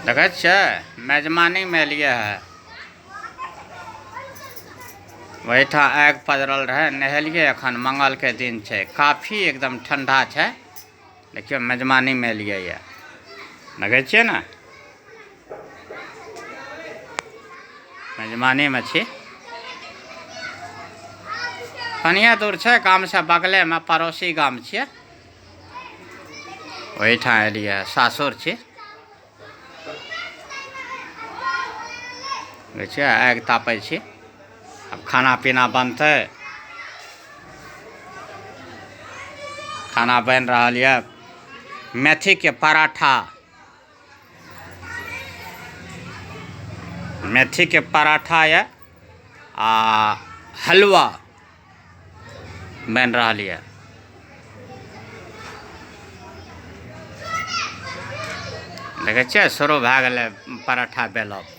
देखै छियै मेजबानीमे एलियै है। ओहिठाम आगि पजरल रहै, नहेलियै। एखन मंगलके दिन छै, काफी एकदम ठंडा छै। देखियौ मेजबानीमे एलियै यऽ, देखै छियै ने मेजबानीमे छी। कनिए दूर छै गामसँ, बगलेमे पड़ोसी गाम छियै, ओहिठाम एलियै, सासुर छी। देखै छियै आगि तापै छी, आब खाना पीना बनतै। खाना बनि रहल यऽ मेथीके पराठा, मेथीके पराठा यऽ आ हलवा बनि रहल यऽ। देखै छियै शुरू भए गेलै पराठा बेलब।